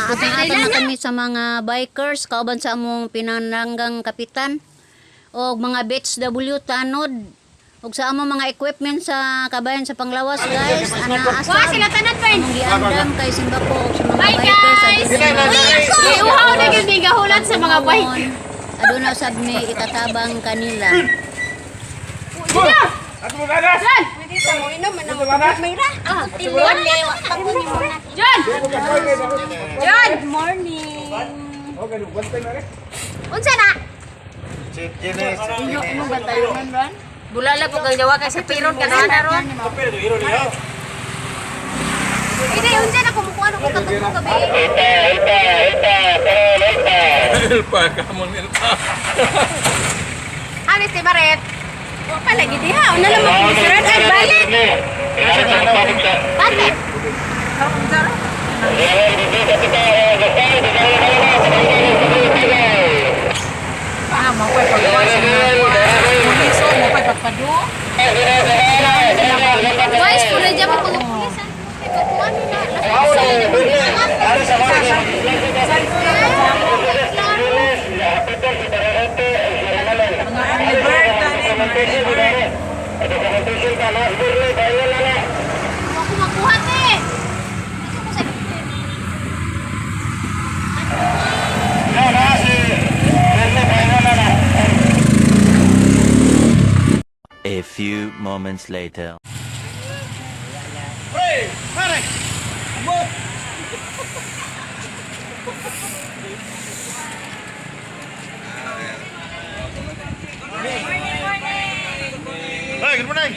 Atang-atang na kami sa mga bikers kauban sa among pinananggang kapitan og mga Batch W tanod ug sa among mga equipment sa kabayan sa panglawas, guys, ana Wa asa sila tanan, friend. among giandam kay simbako og sa mga Bye, bikers. guys. Aduna Uy, uhaw na gyud mi gahulat sa mga bike. Aduna sab mi ikatabang kanila. John! John! John! Morning. Unsa na? Bulala po kang jawa kay sa piron ka na ron. Hindi, unsa na kumukuha ko katong gabi. Elpa, kamon elpa. Halis si Maret. Wa pa lagi diha, una lang magpisuran ay balik. Balik. Ah, mo pa'y pagkuhan sa mga pulis, oh, mo pa'y pagpadu. Guys, puro dyan mo pag-pulis. Ay, pagkuha ni na. Mga early bird, tani, mga early bird. Ako makuha te. A few moments later. Hey, good morning.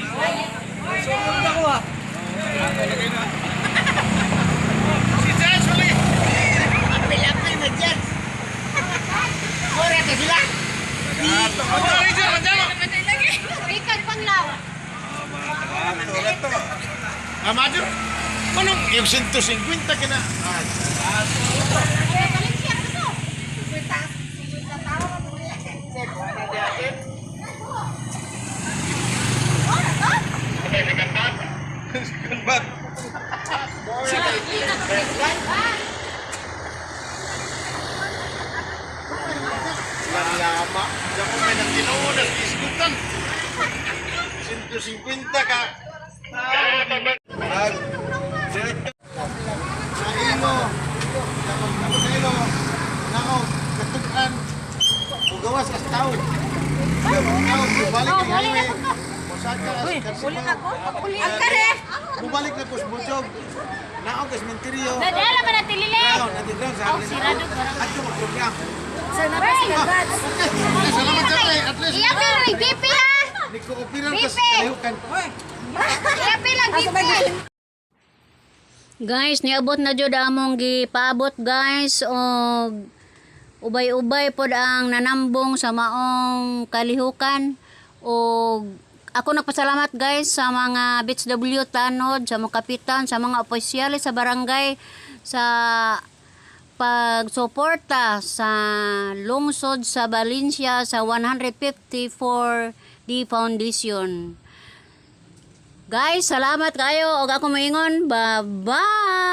Si Jens, wali. Ikan panglaw. Ah, Major. Anong yung 150 kina? Ganbat. Silang lama. Diyan ko may nagtinuod ang isgutan. 150 ka. Sa ilo. Ako sa ilo. Nako, katugan. Ugawas as tao. Tao, balik ang highway. Musaka as Ang kare. Bumalik na po sa Bujog. Naog as Menterio. Dadala man ang tilili. Ground, nanti ground sa akin. At yung program. Friend. Okay, salamat sa at least. Iya pero BP ha. Nagko-operan ka sa Bipe! kalihukan. Iya lang BP. Guys, niabot na jud among gipaabot, guys, og ubay-ubay pod ang nanambong sa maong kalihukan. Og ako nagpasalamat, guys, sa mga Beach W tanod, sa mga kapitan, sa mga opisyales sa barangay sa pagsuporta sa lungsod sa Valencia sa 154 D Foundation. Guys, salamat kayo og ako moingon. Bye-bye.